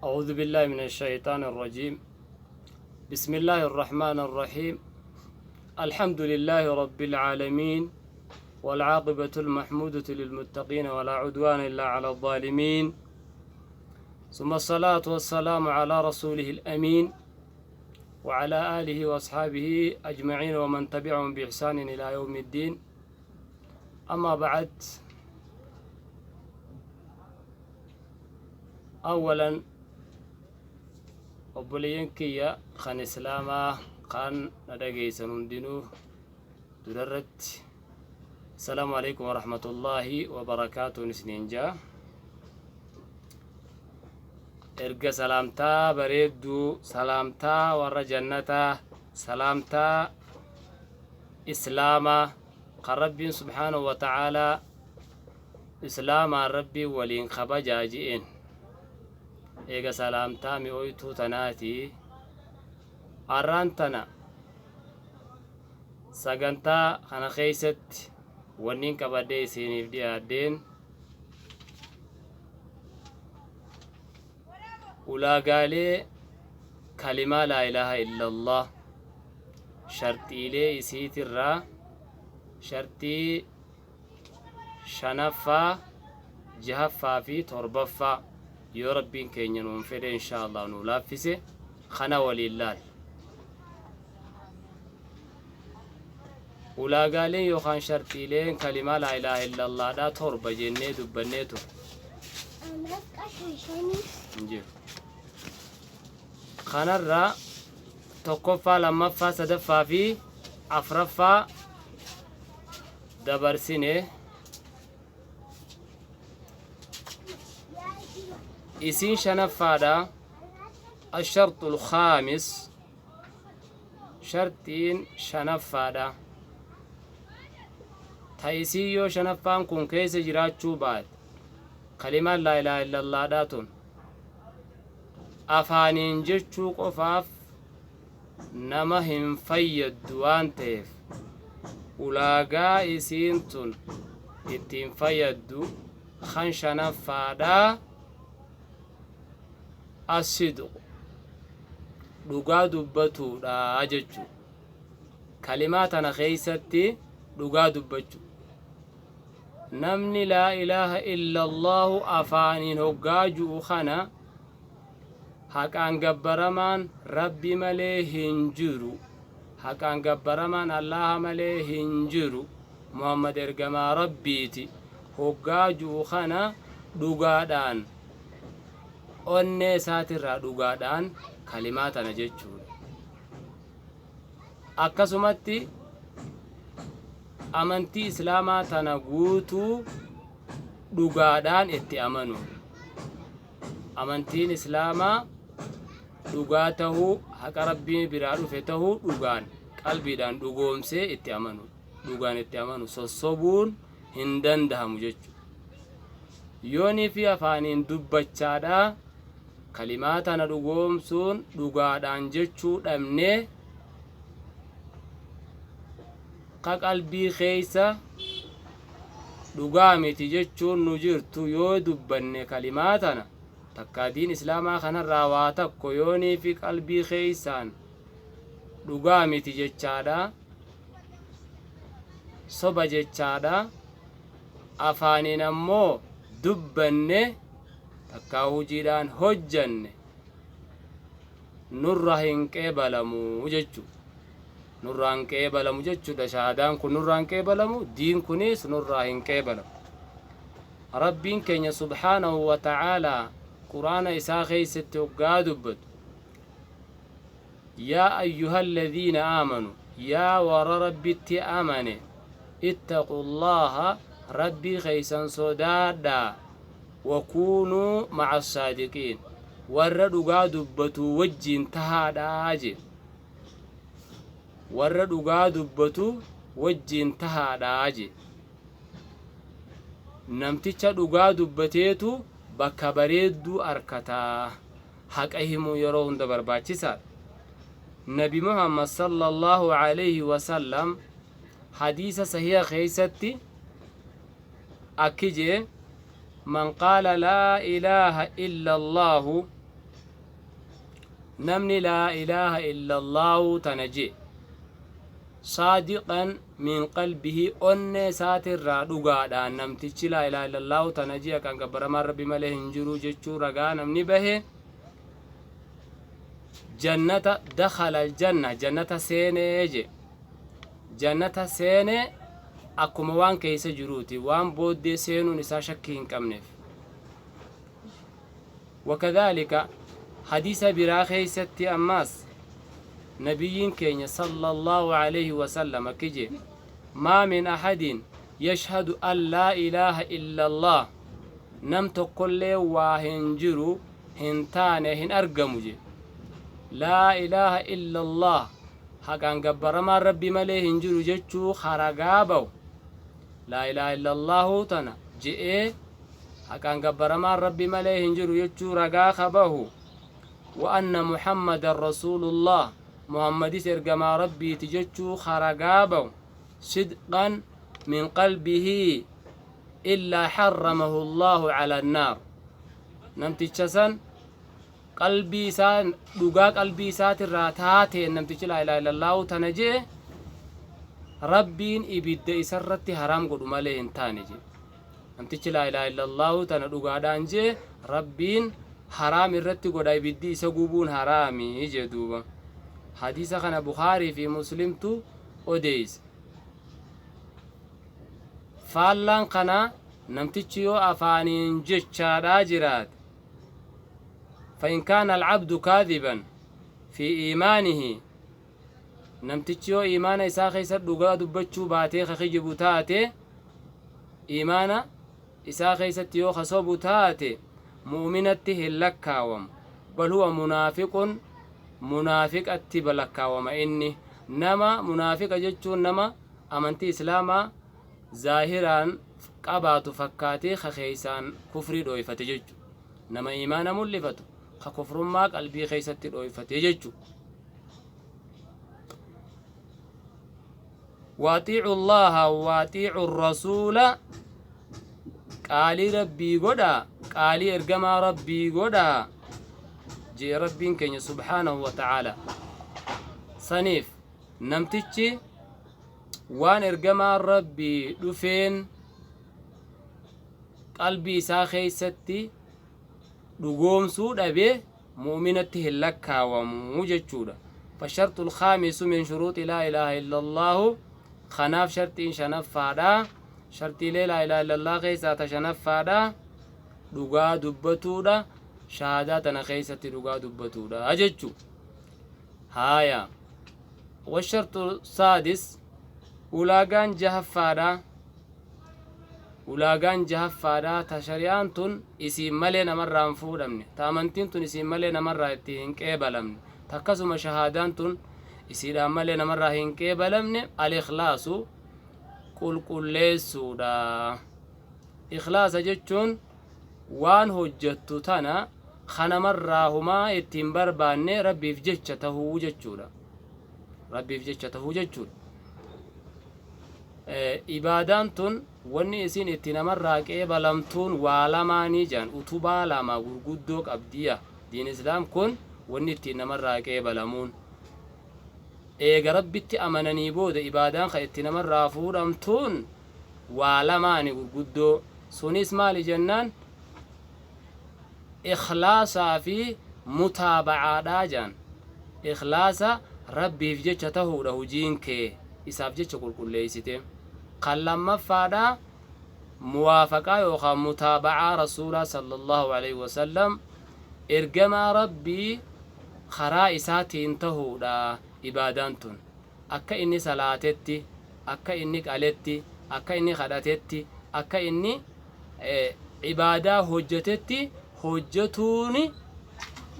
أعوذ بالله من الشيطان الرجيم. بسم الله الرحمن الرحيم. الحمد لله رب العالمين، والعاقبة المحمودة للمتقين، ولا عدوان إلا على الظالمين، ثم الصلاة والسلام على رسوله الأمين وعلى آله وأصحابه أجمعين ومن تبعهم بإحسان إلى يوم الدين. أما بعد، أولا obboleeyyan kiyya kan Islaamaa kan na dhageessan hundinuu, durarratti assalaamu alaikum warahmatullaahi wabarakaatuun isiniin jaa. Erga salaamtaa bareedduu, salaamtaa warra jannataa, salaamtaa Islaamaa kan Rabbiin subhaanahu wa ta'aalaa Islaamaan Rabbiin waliin kabajaa je'een, eega salaamtaa mi'ooytuu tanaati, arraan tana sagantaa kana keessatti wanniin qabadhee isiniif dhiyaadheen ulaagaalee kalimaa laa ilaaha illallah, sharxiilee isiitirraa sharxii shanaffaa, jahaffaa fi torbaffaa, yoo Rabbiin keenya nuun fedhe, insha Allah nuu laaffise, kana waliin laal. Ulaagaaleen yookaan sharxiileen kalimaa laa ilaaha illallaadhaa torba jennee dubbannee ture. Hin jiru. Kanarraa tokkoffaa, lammaffaa, sadaffaa fi afraffaa dabarsine. Isiin shanaffaadha. Asharxu lkhaamis, sharxiin shanaffaadha. Ta isiin yoo shanaffaan kun keessa jiraachuu baate, kalimaan laa ilaaha illallaadhaa tun afaaniin jechuu qofaaf nama hin fayyaddu waan ta'eef, ulaagaa isiin tun ittiin fayyaddu kan shanaffaadha, as-sidqu, dhugaa dubbatuudha jechuu. Kalimaa tana keessatti dhugaa dubbachu. Namni laa ilaaha illallaahu afaaniin hoggaa ju'u kana, haqaan gabbaramaan Rabbi malee hin jiru, haqaan gabbaramaan Allaaha malee hin jiru, Muhammad ergamaa Rabbiiti hoggaa ju'u kana, dhugaadhaan onnee isaatirraa dhugaadhaan kalimaa tana jechuudha. Akkasumatti amantii Islaamaa tana guutuu dhugaadhaan itti amanuudha. Amantiin Islaamaa dhugaa tahuu, haqa Rabbii biraa dhufe tahuu dhugaan qalbiidhaan dhugoomsee itti amanu, dhugaan itti amanu, sossobuun hin dandahamu jechu. Yoonii fi afaaniin dubbachaadha kalimaa tana dhugoomsuun dhugaadhaan jechuu dhabnee, ka qalbii keessa dhugaa miti jechuun nu jirtu yoo dubbanne, kalimaa tana takkaa diin Islaamaa kanarraa waa takko yoonii fi qalbii keessaan dhugaa miti jechaadha, soba jechaadha, afaaniin ammoo dubbanne takkaa hujiidhaan hojjanne, nurra hin qeebalamu jechu. Nurraa hin qeebalamu jechuudha. Shahaadaan kun nurraa hin qeebalamu, diin kunis nurraa hin qeebalamu. Rabbiin keenya subhaanahu wa ta'aalaa Qur'aana isaa keessatti hoggaa dubbatu, yaa ayyuhalladhiina aamanu, yaa warra Rabbitti amane, ittaqullaaha, Rabbii keessan sodaadhaa, wakuunuu ma'a saadiqiin, warra dhugaa dubbatu wajjiin tahaadhaa jee. Warra dhugaa dubbatu wajjiin tahaadhaa jee. Namticha dhugaa dubbateetu bakka bareedduu arkataa. Haqa himuu yeroo hunda barbaachisaadha. Nabi Muhammad sallallahu alayhi wasallam hadiisa sahiha keessatti akki jee: man qaala laa ilaaha illa allaahu. Namni laa ilaaha illallaahu tana je'e saadiqan min qalbihi, onnee isaatirraa dhugaadhaan namtichi laa ilaaha illallaahu tana je'e, haqaan gabbaramaan Rabbi malee hin jiru jechuu ragaa namni bahe, jannata dakhala aljanna, jannata seenee je. Jannata seenee akkuma waan keessa jiruuti, waan booddee seenuun isaa shakkii hin qabneef. Wakadhaalika hadiisa biraa keessatti ammaas nabiyyiin keenya sallallaahu alayhi wasallam akki jee: maa min ahadin yashhadu an laa ilaaha illallaah, nam tokkollee waa hin jiru hin taane hin argamu jee, laa ilaaha illallaah, haqaan gabbaramaan Rabbi malee hin jiru jechuu haragaa bahu, laa ilaaha illallaahu tana je'ee, haqaan gabbaramaan Rabbi malee hin jiru jechuu ragaa ka bahu, wa anna Muhammadan rasuulullah, Muhammadis ergamaa Rabbiiti jechuu ka ragaa bahu, sidqan min qalbihi, illaa harramahu Allaahu ala annaar, namticha san qalbii isaa dhugaa qalbii isaatirraa taateen namtichi laa ilaaha illallaahu tana je'e, Rabbiin ibidda isarratti haraam godhu malee hin taane je'e. Namtichi laa ilaaha illallaahu tana dhugaadhaan je'e, Rabbiin haraam irratti godha, ibiddi isa gubuun haraami jee duuba. Hadiisa kana Bukhaarii fi Muslimtu odeeyse. Faallaan kanaa namtichi yoo afaaniin jechaadhaa jiraate, fa in kaana alcabdu kaadiban fi iimaanihi, namtichi yoo iimaana isaa keessa dhugaa dubbachuu baatee ka kijibu taate, iimaana isaa keessatti yoo ka sobu taate, mu'minatti hin lakkaawamu. Bal huwa munaafiqun, munaafiqatti lakkaawama. Inni nama munaafiqa jechuun nama amantii islaamaa zaahiraan qabaatu fakkaatee ka keeysaan kufrii dhooyfate jechu, nama iimaana mul'ifatu ka kufrummaa qalbii keessatti dhooyfate jechu. Waaxiicu llaaha waaxiicu rasuula, qaalii Rabbii godhaa, qaalii ergamaa Rabbii godhaa jee Rabbiin keenya subhaanahu wa ta'aala. Saniif namtichi waan ergamaan Rabbii dhufeen qalbii isaa keessatti dhugoomsuu dhabe mu'minatti hin lakkaawamu jechuudha. Fasharxul khaamisu min shuruuxi laa ilaaha illallaahu, kanaaf sharxiin shanaffaadha. Sharxiilee laa ilaaha illallah keessaa ta shanaffaadha. Dhugaa dubbatuudha. Shahaadaa tana keessatti dhugaa dubbatuudha jechuu. Haaya. Washarxu saadis, ulaagaan jahaffaadha. Ulaagaan jahaffaadha ta shari'aan tun isiin malee namarraa hin fuudhamne, ta amantiin tun isiin malee namarraa itti hin qeebalamne, ta akkasuma shahaadaan tun isiidhaan malee namarraa hin qeebalamne, al-ikhlaasu, qulqulleessuudha. Ikhlaasa jechuun waan hojjattu tana ka namarraa humaa itti hin barbaanne, Rabbiif jecha tahuu jechuudha. Rabbiif jecha tahuu jechuudha. Ibaadaan tun wanni isin itti namarraa qeebalamtuun waa lamaanii jedhan, utubaa lama gurguddoo qabdiya. Diin islaam kun wanni ittiin namarraa qeebalamuun eega Rabbitti amananii booda ibaadaan ka itti namarraa fuudhamtuun waa lamaani gurguddoo. Sunis maali jennaan, ikhlaasaa fi mutaabacaadha jedhan. Ikhlaasa, Rabbiif jecha tahuudha, hujiin kee isaaf jecha qulqulleeysite. Kan lammaffaadha muwaafaqaa yookaan mutaabacaa Rasuulaa sallallaahu aleyhi wasallam, ergamaa Rabbii karaa isaatiin tahuudha. Ibaadaan tun akka inni salaatetti, akka inni qaletti, akka inni kadhatetti, akka inni ibaadaa hojjatetti hojjatuuni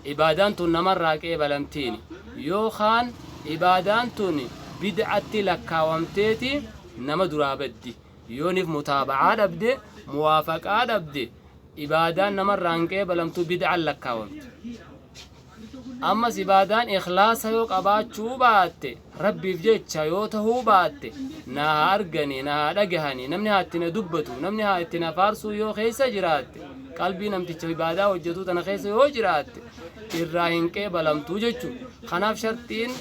ibaadaan tun namarraa qeebalamtiini, yookaan ibaadaan tun bid'atti lakkaawamteeti nama duraa baddi. Yoonif mutaaba'aa dhabde, muwaafaqaa dhabde, ibaadaan namarraa hin qeebalamtu, bid'an lakkaawamti. Ammas ibaadaan ikhlaasa yoo qabaachuu baatte, Rabbiif jecha yoo tahuu baatte, na haa arganii, na haa dhagahanii, namni haa itti na dubbatu, namni haa itti na faarsuu yoo keessa jiraatte, qalbii namticha ibaadaa hojjatuu tana keessa yoo jiraatte, Irraa hin qeebalamtuu jechuudha. Kanaaf sharxiin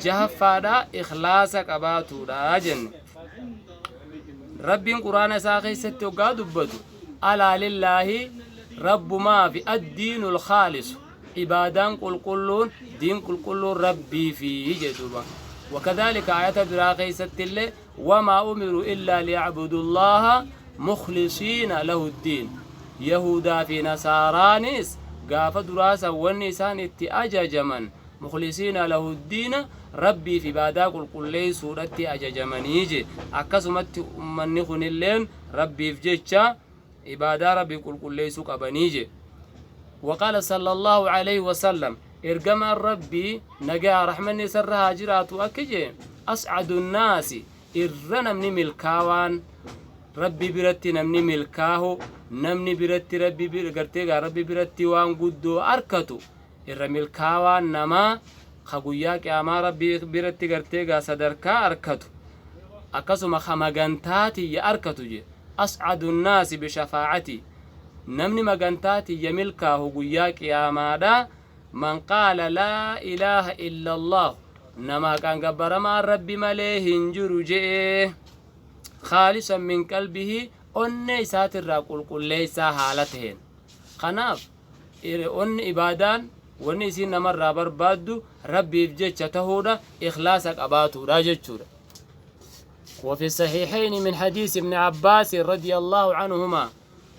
jahaffaadha ikhlaasa qabaatuudha jenne. Rabbiin Quraana isaa keessatti hoggaa dubbatu, alaa lillaahi, rabbumaafi, addiinul khaalisu, ibaadaan qulqulluun, diin qulqulluun Rabbiifi jedhe duuba. Wakadhaalika ayata biraa keessatti illee, wamaa umiruu illaa liya'budullaaha mukhlisiina lahuddiin. Yahuudaa fi nasaaraanis gaafa duraa san wanni isaan itti ajajaman mukhlisiina lahuddiina, Rabbiif ibaadaa qulqulleessuudhatti ajajamanii je. Akkasumatti ummanni kunilleen Rabbiif jecha ibaadaa Rabbiif qulqulleessuu qabanii je. Waqaala sallallahu alayhi wasallam, ergamaan Rabbii nagaa rahmanni isarra haa jiraatu akki jee, as'adu nnaasi, irra namni milkaawaan Rabbi biratti, namni milkaahu, namni biratti Rabbi gartee gaa Rabbi biratti waan guddoo arkatu, irra milkaawaan namaa ka guyyaa qiyaamaa Rabbi biratti gartee gaa sadarkaa arkatu, akkasuma ka magantaa tiyya arkatu je, as'adu nnaasi bishafaacatii, namni magantaa tiyya milkaahu guyyaa qiyaamaadha, man qaala laa ilaaha illa Allaahu, nama haqaan gabbaramaan Rabbi malee hin jiru je'e, khaalisan min qalbihi, onnee isaatirraa qulqulleessaa haala taheen. Kanaaf onni ibaadaan wanni isiin namarraa barbaaddu Rabbiif jecha tahuudha, ikhlaasa qabaatuudha jechuudha. وفي الصحيحين من حديث ابن عباس رضي الله عنهما،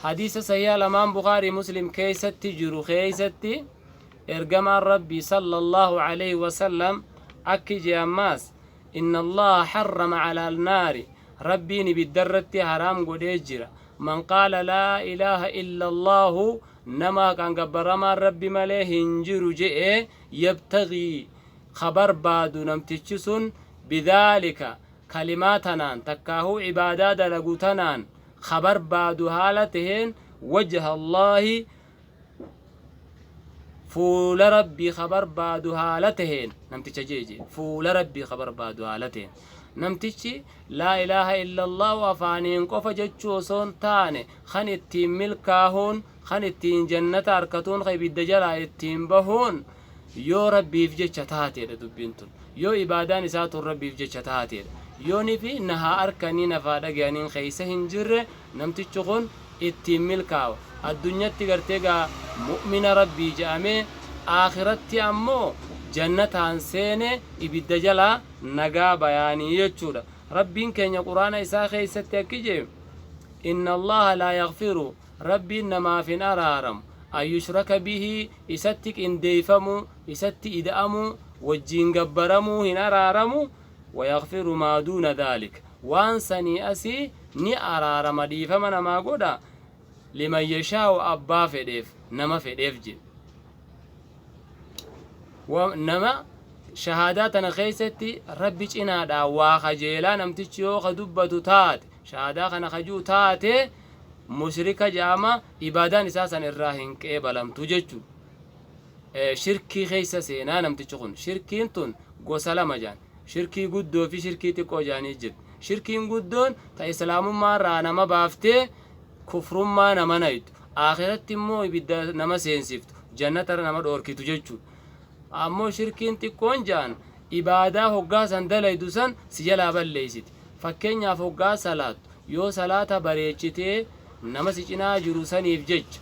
حديث صحيح لمان بخاري مسلم كيستي جرو كيستي، إرجمان ربي صلى الله عليه وسلم أكي أماس، إن الله حرم على النار، ربي بالدرة حرام قد من قال لا إله إلا الله، نما كان قبرما ربي مليه هنجر جئ، يبتغي خبر بادو نمتشسن بذلك، kalimaa tanaan takkaahuu ibaadaa dalagu tanaan ka barbaadu haala taheen, wajha Allaahi, fuula Rabbii ka barbaadu haala taheen namticha jeeje, fuula Rabbii ka barbaadu haala taheen, namtichi laa ilaaha illallaahu afaaniin qofa jechuu osoo hin taane, kan ittiin milkaahuun, kan ittiin jannata arkatuun, kan ibidda jalaa ittiin bahuun yoo Rabbiif jecha taateedha. Dubbiin tun yoo ibaadaan isaa tun Rabbiif jecha taateedha. Yooni fi nahaa arkanii nafaa dhagayaniin keessa hin jirre, namtichi kun ittiin milkaawa addunyatti gartee gaa mu'mina Rabbii je'amee, aakiratti ammoo jannataan seene, ibidda jalaa nagaa bayaanii jechuudha. Rabbiin keenya Quraana isaa keessatti akki jee, inna Allaha laa yaghfiru, Rabbiin namaaf hin araaramu, an yushraka bihi, isatti qindeeyfamuu, isatti ida'amuu, wajjiin gabbaramuu hin araaramu, wayaghfiru maa duuna dhaalik, waan sanii asii ni araarama, dhiifama namaa godha, liman yashaa'u, abbaa fedheef, nama fedheef jedhe. Nama shahaadaa tana keessatti Rabbi cinaadhaa waa kajeelaa namtichi yoo ka dubbatu taate, shahaadaa kana kajuu taate, mushrika jedhama, ibaadaan isaa san irraa hin qeebalamtu jechu. Shirkii keessa seenaa namtichi kun. Shirkiin tun gosa lama jedhan, shirkii guddoo fi shirkii xiqqoo jedhanii jirti. Shirkiin guddoon ta islaamummaa irraa nama baaftee kufrummaa nama naytu, akhiratti immoo ibidda nama seensiftu, jannata nama dhoorkitu jechuudha. Ammoo shirkiin xiqqoon jedhan ibaadaa hoggaa san dalaydu san si jalaa balleeysiti. Fakkeenyaaf hoggaa salaattu, yoo salaata bareechitee nama si cinaa jiru saniif jecha,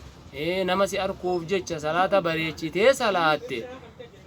nama si arkuuf jecha salaata bareechitee salaatte,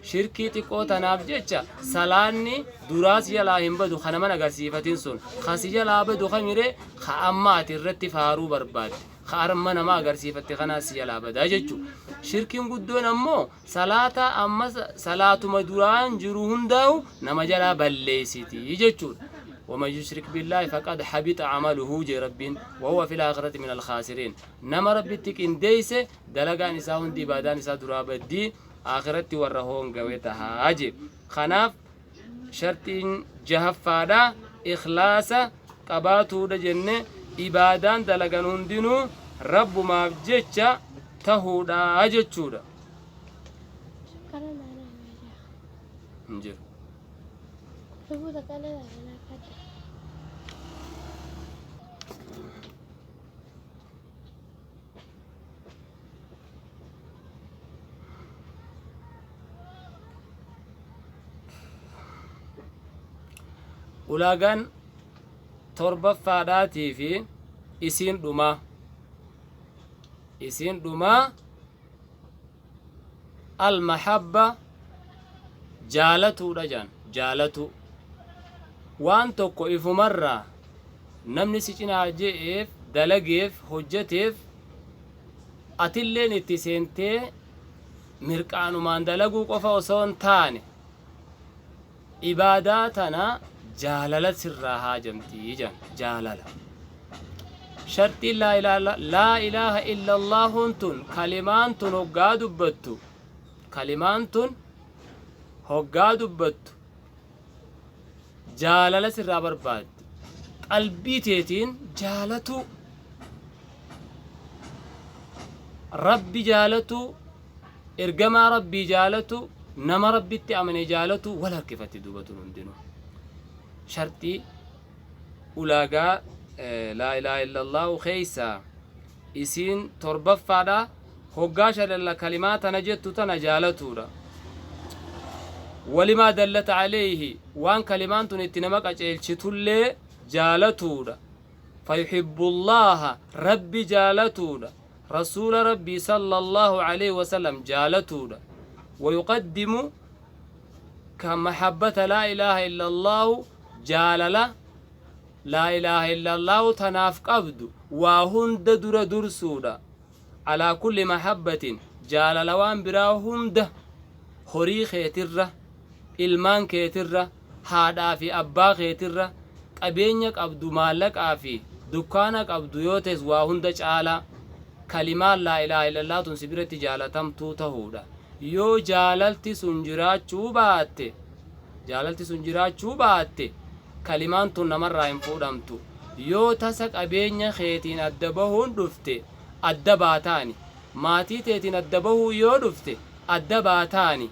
shirkii xiqqoo tanaaf jecha salaanni duraa si jalaa hin badu. Ka naman agarsiifatin sun ka si jalaa badu kamire? Ka amma ati irratti faaruu barbaadde, ka arma nama agarsiifatte kanaa si jalaa badaa jechuu. Shirkiin guddoon ammoo salaata amma salaatuma duraan jiru hundaa'u nama jalaa balleessiti jechuudha. ومن يشرك بالله فقد حبط عمله جي ربين وهو في الآخرة من الخاسرين. نما ربي qindeeyse dalagaan isaa hundi, ibaadaan isaa duraa baddii, akhiratti warra hoongawe tahaa je. Kanaaf sharxiin jahaffaadha ikhlaasa qabaatuudha jenne, ibaadaan dalagan hundinuu Rabbumaaf jecha tahuudha jechuudha. Kana naannoo Hin jiru. Lubuuta kana naannoo kadha. Ulaagaan torbaffaadhaatii fi isiin dhumaa isiin dhumaa almahabba jaalatuudha jaan. Jaalatu waan tokko ifumarraa namni si cinaa je'eef, dalageef, hojjateef, atilleen itti seentee mirqaanumaan dalaguu qofa osoo hin taane ibaadaa tana jaalala sirraa haajamtii jan. Jaalala sharxiin laa ilaaha illallaahuun tun, kalimaan tun hoggaa dubbattu, kalimaan tun hoggaa dubbattu jaalala sirraa barbaaddi. Qalbii teetiin jaalatu, Rabbi jaalatu, ergamaa Rabbii jaalatu, nama Rabbitti amane jaalatu wal harkifatti. Duuba tun hundinuu sharxii ulaagaa laa ilaaha illallaahu keeysaa isiin torbaffaadha. Hoggaa shalalla kalimaa tana jettu tana jaalatuudha. Walimaa dallata aleeyhi, waan kalimaan tun itti nama qaceelchitullee jaalatuudha. Fayuhibbullaaha, Rabbi jaalatuudha, rasuula Rabbii sallallaahu aleyhi wasallam jaalatuudha. Wayuqaddimu ka mahabbata laa ilaaha illallaahu, jaalala laa ilaaha illallaahu tanaaf qabdu waa hunda dura dursuudha. Alaa kulli mahabbatin, jaalala waan biraa hunda, horii keetirra, ilmaan keetirra, haadhaa fi abbaa keetirra, qabeenya qabdu, maallaqaa fi dukkaana qabdu yoo ta'es, waa hunda caalaa kalimaan laa ilaaha illallah tun si biratti jaalatamtuu tahuudha. Yoo jaalalti sun jiraachuu baatte, jaalalti sun jiraachuu baatte, kalimaan tun namarraa hin fuudhamtu. Yoo tasa qabeenya keetiin adda bahuun dhufte, adda baataani. Maatii teetiin adda bahuu yoo dhufte, adda baataani.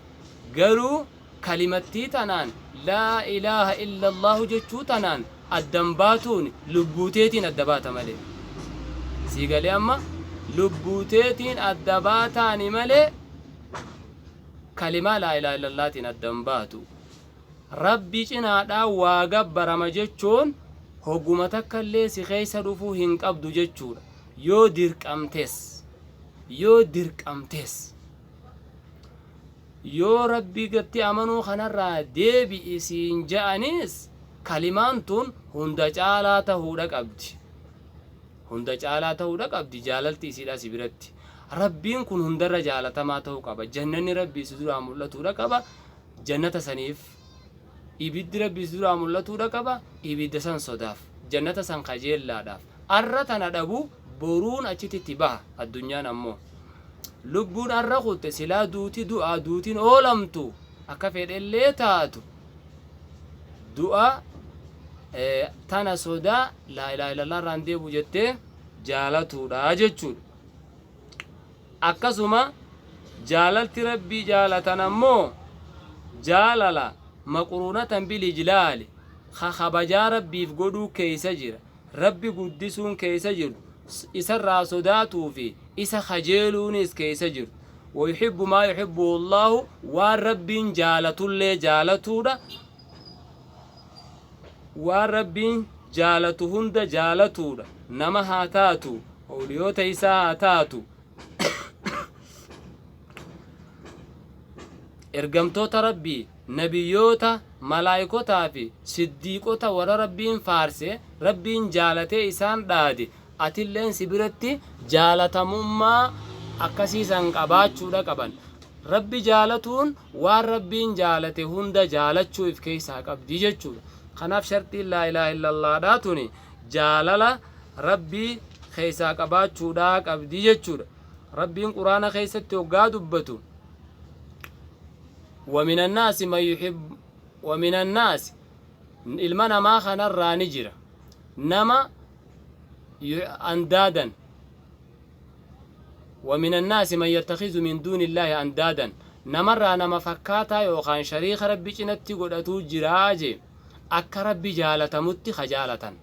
Garuu kalimattii tanaan, laa ilaaha illallaahu jechuu tanaan addan baatuun, lubbuu teetiin adda baata malee. Sii galee? Amma lubbuu teetiin adda baataani malee kalimaa laa ilaaha illallaatiin addan baatu. Rabbi cinaadhaa waa gabbarama jechuun hogguma takka illee si keessa dhufuu hin qabdu jechuudha. Yoo dirqamtes, yoo dirqamtes, yoo Rabbi gatti amanuu kanarraa deebi'i siin ja'anis, kalimaan tun hunda caalaa tahuudha qabdi. Hunda caalaa tahuudha qabdi jaalalti isiidha si biratti. Rabbiin kun hundarra jaalatamaa ta'uu qaba. Jannanni Rabbii si duraa mul'atuudha qaba. Jannata saniif ibiddi Rabbii si duraa mul'atuudha qaba. Ibidda san sodaaf, jannata san kajeellaadhaaf. Arra tana dhabu, boruun achititti baha. Addunyaan ammoo lubbuun arra kutte silaa duuti du'aa duutiin oolamtu, akka fedhellee taatu du'a tana sodaa laa ilaaha illallah irraan deebu jettee jaalatuudha jechuudha. Akkasuma jaalalti Rabbii jaalatan ammoo jaalala maqruunatan bil ijlaali, ka kabajaa Rabbiif godhuu keeysa jira, Rabbi guddisuun keeysa jiru, isarraa sodaatuu fi isa kajeeluunis keeysa jiru. Wayuhibbu maa yuhibbuhu Allaahu, waan Rabbiin jaalatullee jaalatuudha. Waan Rabbiin jaalatu hunda jaalatuudha. Nama haa taatu, awliyoota isaa haa taatu, ergamtoota Rabbii, nabiyyoota, malaayikotaa fi siddiiqota, warra Rabbiin faarse, Rabbiin jaalatee isaan dhaade, atilleen si biratti jaalatamummaa akkasiisan qabaachuudha qaban. Rabbi jaalatuun waan Rabbiin jaalate hunda jaalachuu if keessaa qabdi jechuudha. Kanaaf sharxiin laa ilaaha illallaadhaa tuni jaalala Rabbii keessaa qabaachuudhaa qabdi jechuudha. Rabbiin Quraana keessatti hoggaa dubbatu, ومن الناس من يحب، ومن الناس, ilma namaa kanarraa ni jira nama أندادا، ومن الناس من يتخذ من دون الله أندادا, namarraa nama fakkaataa yookaan shariika Rabbi cinatti godhatuu jiraa jee. Akka Rabbi jaalatamutti ka jaalatan,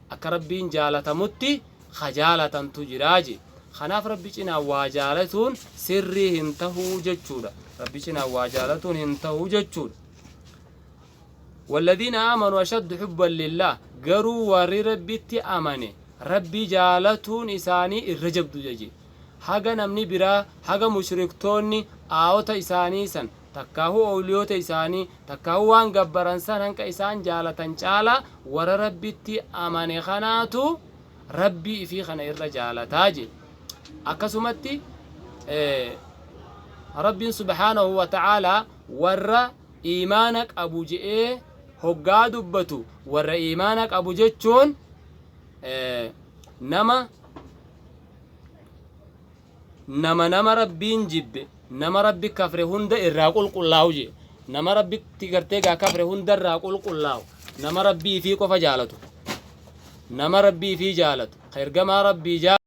akka Rabbiin jaalatamutti ka jaalatantu jiraa jee. Kanaaf Rabbi cinaa waa jaalatuun sirrii hin tahuu jechuudha. Rabbi cinaa waa jaalatuun hin tahuu jechuudha. Walladiina aamanuu ashaddu hubban lillaah, garuu warri Rabbitti amane Rabbi jaalatuun isaanii irra jabdu jeje. Haga namni biraa, haga mushriktoonni aawota isaanii san, takkaahuu owliyoota isaanii, takkaahuu waan gabbaran san hanqa isaan jaalatan caalaa warra Rabbitti amane kanaatu Rabbii ifii kana irra jaalataa je. Akkasumatti Rabbiin subhaanahu wa ta'aalaa warra iimaana qabu je'ee hoggaa dubbatu, warra iimaana qabu jechuun nama nama Rabbiin jibbe, nama Rabbi kafre hunda irraa qulqullaa'u jee. Nama Rabbitti gartee gaa kafre hunda irraa qulqullaa'u, nama Rabbii ifii qofa jaalatu, nama Rabbii ifii jaalatu, ka ergamaa Rabbii jaalatu.